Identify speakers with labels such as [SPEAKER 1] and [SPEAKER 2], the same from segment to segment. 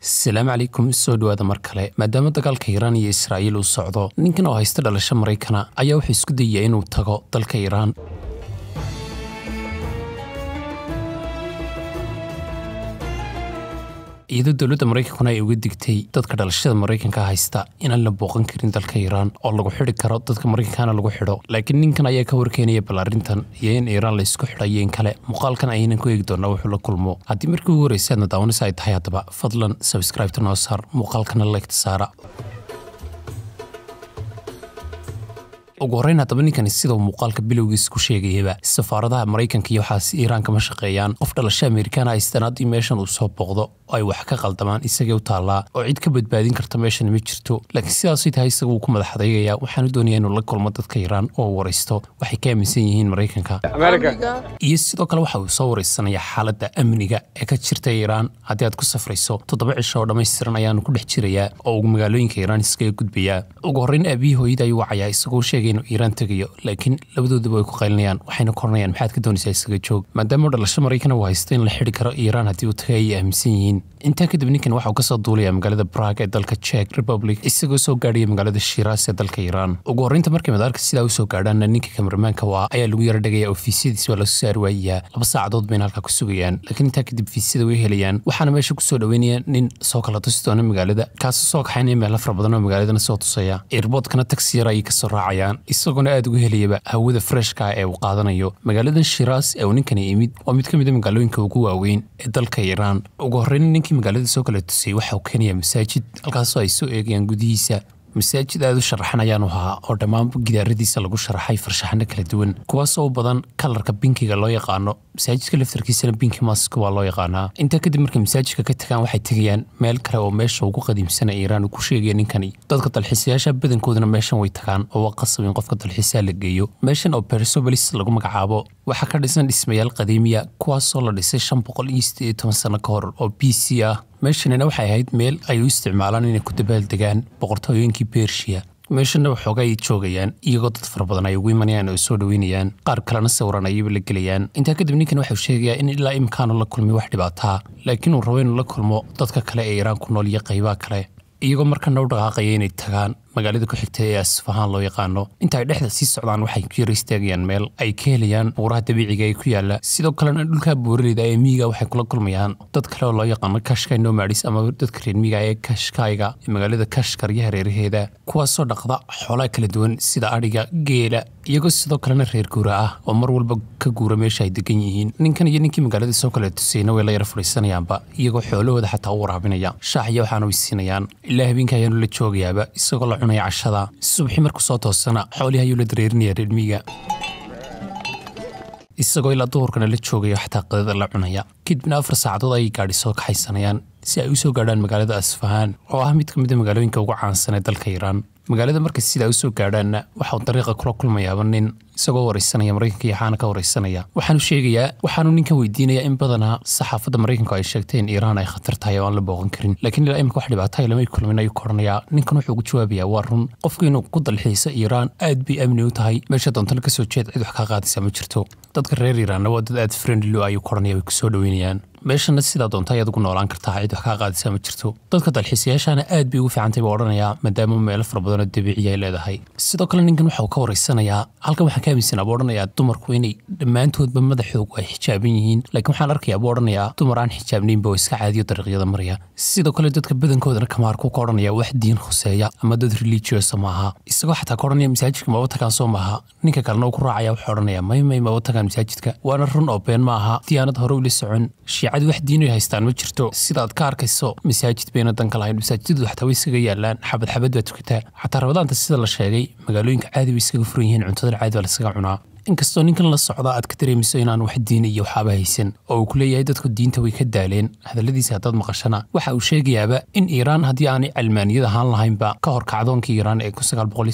[SPEAKER 1] Asalaamu calaykum, soo dhawaada mar kale. Maadaama dagaalka Iiraan iyo Israa'iil uu socdo, ninkan oo haysta dhalasho Maraykana ayaa wuxuu isku dayayaa inuu tago dalka Iiraan, iyadoo dowladda Maraykankuna ay uga digtay dadka dhalashada Maraykanka haysta inaan la booqan karin dalka Iiraan oo lagu xidhi karo, dadka Maraykankana lagu xidho. Laakiin ninkan ayaa ka warkeenaya bal arrintan iyo in Iiraan la isku xidhayo in kale. Muuqaalkan ayaynan ku eegi doonaa wuxuu la kulmo. Haddii markii ugu horreysay aadna daawanaysa ay tahay, haddaba fadlan subscribe-ta noo saar, muuqaalkana like-ta saara. Ugu horreyn haddaba ninkani sida uu muuqaalka bilowgiisa ku sheegayaba, safaaradaha Maraykanka iyo waxaas Iiraan kama shaqeeyaan. Qof dhalasho Amerikaana haystaan haddii meeshan uu soo booqdo oo ay wax ka qaldamaan, isagay u taallaa oo cid ka badbaadin karta meeshan ma jirto. Laakiin sidaasay tahay isaga uu ku madax adeegaya, waxaanu doonayaa inuu la kulmo dadka Iiraan oo waraysto waxay ka aaminsan yihiin Maraykanka iyo sidoo kale waxa uu soo wareysanaya xaaladda amniga ee ka jirta Iiraan haddii aad ku safrayso. 7 cisho oo dhammaystiran ayaanu ku dhex jirayaa oo uu magaalooyinka Iiraan iskaga gudbayaa. Ugu horreyn aabihii hooyada ayuu wacayaa isagoo sheegay inuu Iiraan tegayo, laakiin labadooduba way ku qaylinayaan, waxayna koranayaan maxaad ka doonaysaa, isaga joog. Maadaama dhalasho Maraykana uu haysto, in la xidhi karo Iiraan haddii uu tagay ayay aaminsan yihiin. Intaa kadib ninkan waxa uu kasoo duulaya magaalada Prague ee dalka Czech Republic, isagoo soo gaadhaya magaalada Shiraz ee dalka Iiraan. Ugu horreynta markay madaarka sidaa usoo gaadhaanna, ninka kameramaanka waa ayaa lagu yara dhegaya oo fiisyadiis waa lasoo saari waayayaa. 2 saacadood bayna halkaa ku sugayaan, laakiin intaa kadib fiisyada way helayaan. Waxaana meesha kusoo dhaweynaya nin soo kala tusi doona magaalada, kaasoo soo kaxaynaya meelo fara badan oo magaaladana soo tusaya. Airportkana taxi yar ayay kasoo raacayaan, isagoona aada uga helayaba hawada freshka ee uu qaadanayo. Magaaladan Shiraz ee uu ninkani imid waa mid ka mid a magaalooyinka ugu waaweyn ee dalka Iiraan. Ugu horreyn ninkii magaalada soo kala tusayay waxa uu keenayaa masaajid, halkaasoo ay soo eegayaan gudihiisa. Masaajid aada u sharaxan ayaanu ahaa oo dhammaanba gidaaradiisa lagu sharaxay farshaxano kala duwan, kuwaasoo u badan kalarka pinkiga loo yaqaano. Masaajidka laftarkiisana Pink Mosque waa loo yaqaanaa. Intaa kadib markay masaajidka ka tagaan, waxay tegayaan meel kale oo meesha ugu qadiimsana Iiraan uu ku sheegaya ninkani. Dadka dalxiisayaasha badankooduna meeshan way tagaan oo waa qasab in qofka dalxiisaha la geeyo meeshan oo Persepolis lagu magacaabo. Waxaa ka dhisan dhismayaal qadiimiya, kuwaasoo la dhisay 518 sano ka hor oo BC ah. Meeshanina waxay ahayd meel ay u isticmaalaan inay ku dabaaldegaan boqortooyinkii Bershiya. Meeshana waxooga ay joogayaan, iyagoo dad fara badan ay ugu imanayaan oo soo dhaweynayaan, qaar kalena sawiran ayayba la gelayaan. Intaa kadib ninkan waxau sheegayaa in ilaa imkaanu la kulmay wax dhibaataa, laakiin uu rabo inuu la kulmo dadka kale ee Iiraan ku nool iyo qaybaha kale, iyagoo markana u dhaqaaqaya inay tagaan magaalada ku xigta ee Asfahaan loo yaqaano. Inta ay dhexda sii socdaan waxay ku yara istaagayaan meel ay ka helayaan buuraha dabiiciga ee ku yaala. Sidoo kalena dhulka buuraleyda ee miyiga waxay kula kulmayaan dad kale oo loo yaqaano Kashkai nomads ama dadka reer miyiga ee Kashkayga ee magaalada Kashkar iyo hareeraheeda, kuwaasoo dhaqda xoolaha kala duwan sida adhiga, geela, iyagoo sidoo kalena reer guura ah oo mar walba ka guura meesha ay degan yihiin. Ninkan iyo ninkii magaalada soo kale tusayna way la yara fadhiisanayaanba, iyagoo xoolahooda xataa u waraabinaya, shaax iyo waxaana way siinayaan. Ilaa habeenka ayaanu la joogayaaba isagoo la cunaya cashada. Subaxii markuu soo toosana xoolihii ayuu la dareerinaya reer miyiga, isagoo ilaa duhurkana la joogayo, xataa qadada la cunaya. Kadibna 4 saacadood ayay gaadhi soo kaxaysanayaan si ay usoo gaadhaan magaalada Asfahaan oo ah mid ka mid a magaalooyinka ugu caansan ee dalka Iiraan. Magaalada markay sidaa usoo gaadhaanna, waxauu dariiqa kula kulmayaaba nin isagoo wareysanaya Maraykanka iyo xaana ka wareysanaya. Waxaanu sheegayaa, waxaanu ninkan weydiinayaa in badanaa saxaafadda Maraykanku ay sheegtay in Iiraan ay khatar tahay oo aan la booqan karin, laakiin ilaa imika wax dhibaato ay lamay kulmin ayuu koranayaa. Ninkan wuxuu ugu jawaabayaa waa run, qofku inuu ku dalxiiso Iiraan aad bay amni u tahay, meesha doontana kasoo jeed, cid wax kaa qaadaysa ma jirto. Dadka reer Iiraanna waa dad aad friendly ayuu koranaya, way kusoo dhaweynayaan. Meeshana sidaa doonta ayaad ugu noolaan kartaa, cid wax kaa qaadaysa ma jirto. Dadka dalxiisayaashana aad bay ugu fiicantay buu odhanayaa, maadaama meelo fara badan oo dabiiciya ay leedahay. Sidoo kale ninkan waxa uu ka wareysanayaa halkan waxaan ka aaminsanaa buu odhanayaa dumarku inay dhammaantoodba madaxoogu ay xijaaban yihiin, laakiin waxaan arkayaa buu odhanayaa dumar aan xijaabnaynba oo iska caadiyo dariiqyada maraya. Sidoo kale dadka badankoodana kamaarku ka odhanaya wax diin khuseeya ama dad religious maaha, isagoo xataa ka odhanaya masaajidka maba tagaan soo maaha. Ninka kalena uu ku raacaya, wuxuu odhanaya may may, maba tagaan masaajidka. Waana run oo been ma aha, diyaanad hore ula socon Shiicadu wax diin ay haystaan ma jirto. Sidaad ka arkayso masaajid bayna danka lahayn, masaajidadu xataa way iskaga yaalaan, xabad xabad baa tukataa. Xataa Ramadaanta sida la sheegay magaalooyinka caadi bay iskaga furan yihiin, cuntadana caadi baa la iskaga cunaa. Inkastoo ninkan la socda aad ka dareemayso inaan wax diin iyo waxaaba haysan oo uu ku leeyahay dadku diinta way ka daaleen. Hadalladiisa haddaad maqashana, waxa uu sheegayaaba in Iiraan haddii aanay calmaaniyad ahaan lahaynba ka hor kacdoonkii Iiraan ee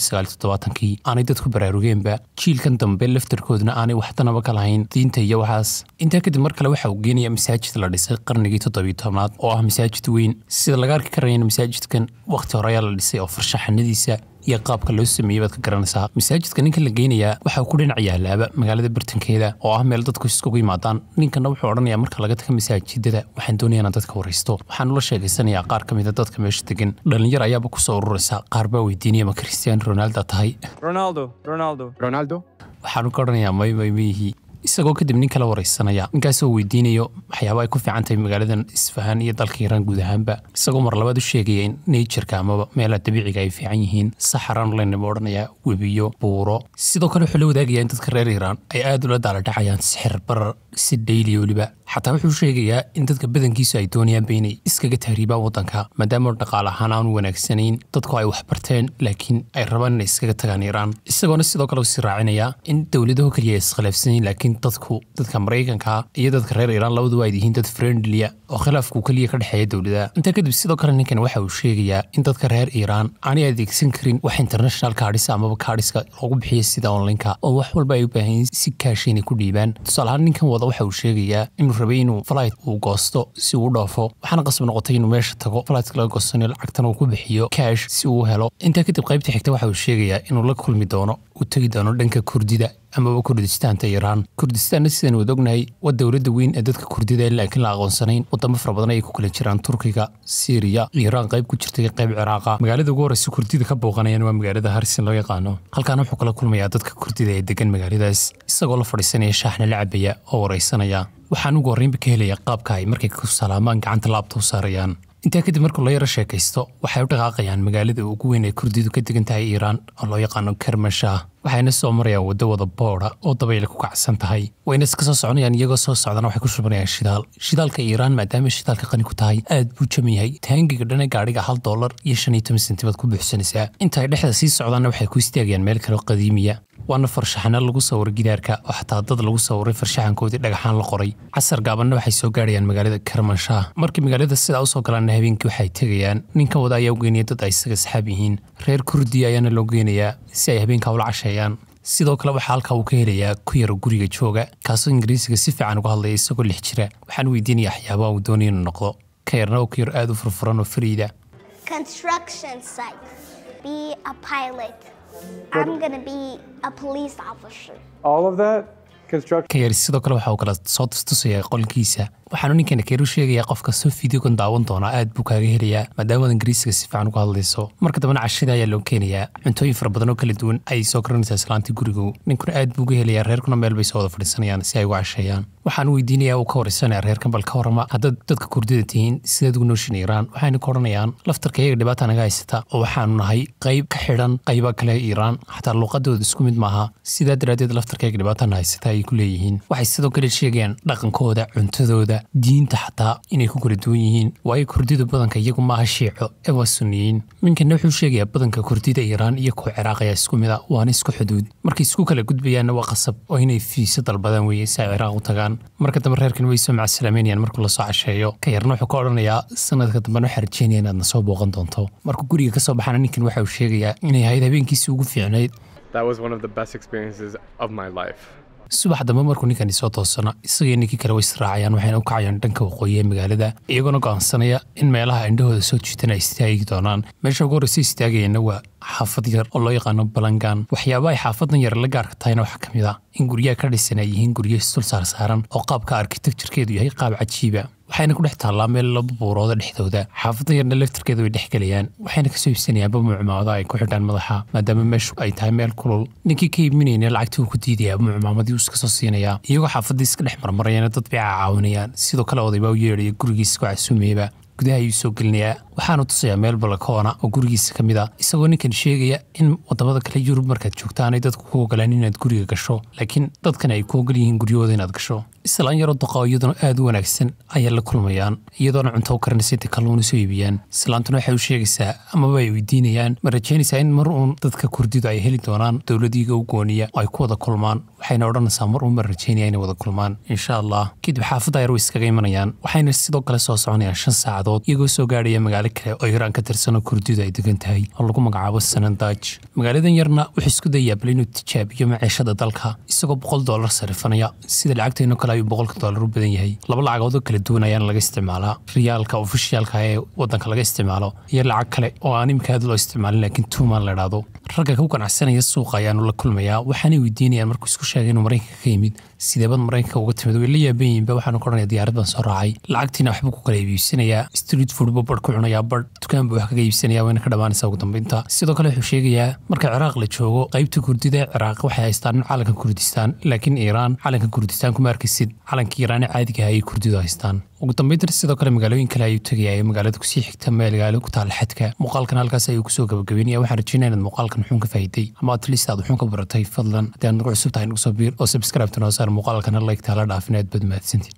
[SPEAKER 1] 1979-kii aanay dadku baraarugeenba, jiilkan dambe laftarkooduna aanay waxdanaba ka lahayn diinta iyo waxaas. Intaa kadib mar kale waxa uu geenaya masaajid la dhisay qarnigii 17aad oo ah masaajid weyn. Sida laga arki karayana masaajidkan wakhti hore ayaa la dhisay oo farshaxanadiisa Iyo qaabka loo sameeyey baad ka garanaysaa. Masaajidka ninka la geynayaa waxaa ku dhinac yaalaaba magaalada bartankeeda, oo ah meel dadku iskugu yimaadaan. Ninkana wuxuu odhanayaa, marka laga taga masaajidada waxaan doonayaa inaan dadka waraysto. Waxaan ula sheegaysanayaa qaar ka mid a dadka meesha degan. Dhalinyar ayaaba kusoo ururaysa. Qaar baa weydiinaya, ma Cristiano Ronaldo tahay?
[SPEAKER 2] Ronaldo, Ronaldo.
[SPEAKER 3] Ronaldo?
[SPEAKER 1] Waxaanu ka odhanayaa, may may mayihii. Isagoo kadib nin kala waraysanaya, ninkaasoo weydiinayo waxyaaba ay ku fiican tahay magaaladan Isfahaan iyo dalka Iiraan guud ahaanba, isagoo mar labaad u sheegaya in natureka amaba meelaha dabiiciga ay fiican yihiin. Saxaraan leynaba odhanaya, webiyo, buuro. Sidoo kale wuxuu la wadaagayaa in dadka reer Iiraan ay aad ula daaladhacayaan sixir barar si daily. Weliba xataa wuxuu sheegayaa in dadka badankiisu ay doonayaanba inay iskaga tahriibaan waddanka, maadaama dhaqaale ahaan aanu wanaagsanayn, dadku ay wax barteen laakiin ay rabaan inay iskaga tagaan Iiraan. Isagoona sidoo kale usii raacinayaa in dowladaho keliya ay iskhilaafsanayn, laakiin dadku, dadka Maraykanka iyo dadka reer Iiraan, labaduba ay yihiin dad friendly oo khilaafku keliya ka dhexeeya dowladaha. Intaa kadib sidoo kale ninkan waxa uu sheegayaa in dadka reer Iiraan aanay adeegsan karin wax international cards amaba cardska loogu bixiyo sida onlineka, oo wax walba ay u baahan yihiin si cash inay ku dhiibaan. Tusaale ahaan, ninkan wada waxa uu sheegayaa inuu rabay inuu flight uu goosto si uu u dhoofo, waxaana qasab noqotay inuu meesha tago flightka laga goosanayo, lacagtana uu ku bixiyo cash si uu u helo. Intaa kadib qaybta xigta waxa uu sheegayaa inuu la kulmi doono, uu tegi doono dhanka Kurdida amaba Kurdistaanta Iiraan. Kurdistaanna, sidaan wada ognahay, waa dowladda weyn ee dadka Kurdida, laakiin la aqoonsanayn. Wadamo fara badan ayay ku kala jiraan: Turkiga, Siiriya, Iiraan qayb ku jirta iyo qayb Ciraaqa. Magaalada ugu horreysa Kurdida ka booqanayaan waa magaalada Harsin loo yaqaano. Halkaana wuxuu kala kulmayaa dadka Kurdida ee degan magaaladaas, isagoo la fadhiisanaya, shaaxna la cabaya oo waraysanaya. Waxaan ugu horreynba ka helaya qaabka ay markay ku salaamaan gacanta laabta u saarayaan. Intaa kadib markuu la yaro sheekaysto, waxay u dhaqaaqayaan magaalada ugu weyn ee Kurdidu ka degan tahay Iiraan oo loo yaqaano Kermanshah. Waxayna soo marayaan waddo wada boodha oo dabayl ku kacsan tahay, wayna iska soo soconayaan. Iyagoo soo socdana waxay ku shubanayaan shidaal. Shidaalka Iiraan, maadaama shidaalka qani ku tahay, aad buu jaban yahay. Taangiga dhane gaadhiga $1.15 baad ku buuxsanaysaa. Inta ay dhexda sii socdaanna waxay ku istaagayaan meel kale oo qadiimiya, waana farshaxano lagu sawiray gidaarka, oo xataa dad lagu sawiray farshaxankoodii dhagaxaan la qoray. Casar gaabanna waxay soo gaadhayaan magaalada Kermanshah. Markii magaalada sidaa usoo galaanna, habeenkii waxay tegayaan, ninka wada ayaa u geynaya dad ay isaga saxaab yihiin. Reer Kurdiya ayaana loo geynayaa si ay habeenkaa ula casheeyaan. Sidoo kale waxaa halkaa uu ka helayaa ku yaro guriga jooga, kaasoo Ingiriisiga si fiican uga hadlaya isagoo 6 jira. Waxaan weydiinaya waxyaabaha uu doonaya inuu noqdo. Ka yarna oo ka yar aad u furfuran oo fariida.
[SPEAKER 4] Construction site. Be a pilot. I'm gonna be a police officer.
[SPEAKER 3] All of that? Construction.
[SPEAKER 1] Ka yari sidoo kale waxa uu kala soo tustusayaa qolkiisa. Waxaanu ninkana keeru sheegayaa qof kastoo fiidiyogan daawan doonaa aad buu kaaga helayaa, maadaamaad Ingiriisiga si fiican uga hadlayso. Marka dambena cashada ayaa loo keenayaa. Cuntooyin fara badan oo kala duwan ayay soo karanaysaa islaantii gurigu. Ninkuna aad buu uga helayaa. Reerkuna meel bay soo wada fadhiisanayaan si ay uga casheeyaan. Waxaan weydiinayaa, uu ka waraysanaya reerkan, bal ka warrama haddaad dadka Kurdida tihiin, sideed ugu nooshin Iiraan? Waxayna ka odhanayaan, laftarka iyaga dhibaata naga haysata, oo waxaanu nahay qayb ka xidhan qayba kale Iiraan, xataa luuqadooda isku mid maaha, sidaa daraaddeed laftarka iyaga dhibaatana haysata ayay ku leeyihiin. Waxay sidoo kale sheegayaan dhaqankooda, cuntadooda, diinta xataa inay ku kala duwan yihiin, waayo Kurdidu badanka iyagu maaha Shiico ee waa Sunniyiin. Ninkana wuxuu sheegayaa badanka Kurdida Iiraan iyo kuwa Ciraaq ayaa isku mid a, waana isku xuduud. Markay isku kala gudbayaanna waa qasab oo inay fiiso dalbadaan weeye si ay Ciraaq u tagaan. Marka dambe reerkan way soo macasalaameynayaan markuu lasoo casheeyo. Ka yarna wuxuu ka odhanayaa, sanadka dambena waxaa rajeynaya inaad na soo booqan doonto. Markuu guriga ka soo baxana, ninkan waxa uu sheegayaa inay ahayd habeenkiisii ugu fiicnayd.
[SPEAKER 3] That was one of the best experiences of my life.
[SPEAKER 1] Subax dambe markuu ninkani soo toosana, isagii ninkii kale way israacayaan, waxayna u kacayaan dhanka waqooyi ee magaalada, iyagoona go'aansanaya in meelaha indhahooda soo jiitan ay istaagi doonaan. Meesha ugu horreysa istaagayana waa xaafad yar oo loo yaqaano Balangan. Waxyaaba ay xaafadan yar la gaarka tahayna waxaa ka mid ah in guryaha ka dhisan ay yihiin guryo isdul saarsaaran, oo qaabka architecturekeedu yahay qaab cajiiba. Waxayna ku dhex taallaa meel laba buurooda dhexdooda. Xaafadan yarna laftarkeeda way dhex gelayaan, waxayna kasoo iibsanayaan mucmaamada ay ku xidhaan madaxa, maadaama meeshu ay tahay meel kulul. Ninkii ka iibinayna lacagtii uu ku diidayaa, mucmaamadii uu iska soo siinayaa. Iyagoo xaafadii iska dhex marmarayana dad bay caawinayaan. Sidoo kale oday baa u yeedhaya, gurigiisa ku casuumayaba. Gudaha ayuu soo gelinayaa, waxaanu tusayaa meel balakoona oo gurigiisa ka mid a, isagoo ninkan sheegaya in wadamada kale Yurub markaad joogto aanay dadku ku ogolaan inaad guriga gasho, laakiin dadkan ay ku ogol yihiin guryahooda inaad gasho. Islaan yaroo doqa oo iyaduna aad u wanaagsan ayaa la kulmayaan, iyadoona cunto u karinaysa intay kalluun usoo iibiyaan. Islaantuna waxay u sheegaysaa amaba ay weydiinayaan, ma rajaynaysaa in mar uun dadka Kurdidu ay heli doonaan dowladiiga u gooniya oo ay ku wada kulmaan? Waxayna odhanaysaa, mar uun baan rajaynaya inay wada kulmaan, insha Allah. Kadib xaafadda yar way iskaga imanayaan, waxayna sidoo kale soo soconayaan 5 saacadood, iyagoo soo gaadhaya magaalo kale oo Iiraan ka tirsan oo Kurdidu ay degan tahay oo lagu magacaabo Sanandaj. Magaaladan yarna wuxuu isku dayayaa bal inuu tijaabiyo maciishada dalka, isagoo $100 sarifanaya sida lacagteenoo kale. Ayuu $100 u badan yahay. Laba lacagood oo kala duwan ayaana laga isticmaalaa: riyaalka officialka ee wadanka laga isticmaalo iyo lacag kale oo aan imika aad loo isticmaalin, laakiin tuumaan la idhaahdo. Ragga ku ganacsanaya suuqa ayaanu la kulmayaa, waxaanay weydiinayaan markuu isku sheegay inuu Maraykanka ka yimid: "Sideebad Maraykanka uga timid?" Way la yaaban yihiinba. Waxaanu ka odhanaya: "Diyaarad baan soo raacay." Lacagtiina waxbuu ku kala iibsanayaa, street food buu barh ku cunayaa, barh dukaan buu wax kaga iibsanaya, wayna ka dhammaanaysaa ugu dambeynta. Sidoo kale wuxuu sheegayaa marka Ciraaq la joogo, qaybta Kurdida ee Ciraaq waxay haystaan calanka Kurdistaan, laakiin Iiraan calanka Kurdistaan kuma arkaysid, calanka Iiraan ee caadiga ah ayay Kurdidu haystaan. Ugu dambeyntan sidoo kale magaalooyin kale ayuu tegaya ee magaalada kusii xigta, magaalo ku taala xadka. Muuqaalkan halkaas ayuu kusoo gabagabeynaya. Waxaan rajeynaya inaad muuqaalkan wuxuun ka faa'iiday ama at least aad wuxuun ka baratay. Fadlan haddii aad nagu cusub tahay, nagu soo biir oo subscribe noo saar, muuqaalkana like taala dhaafin. Aad baad mahadsantiin.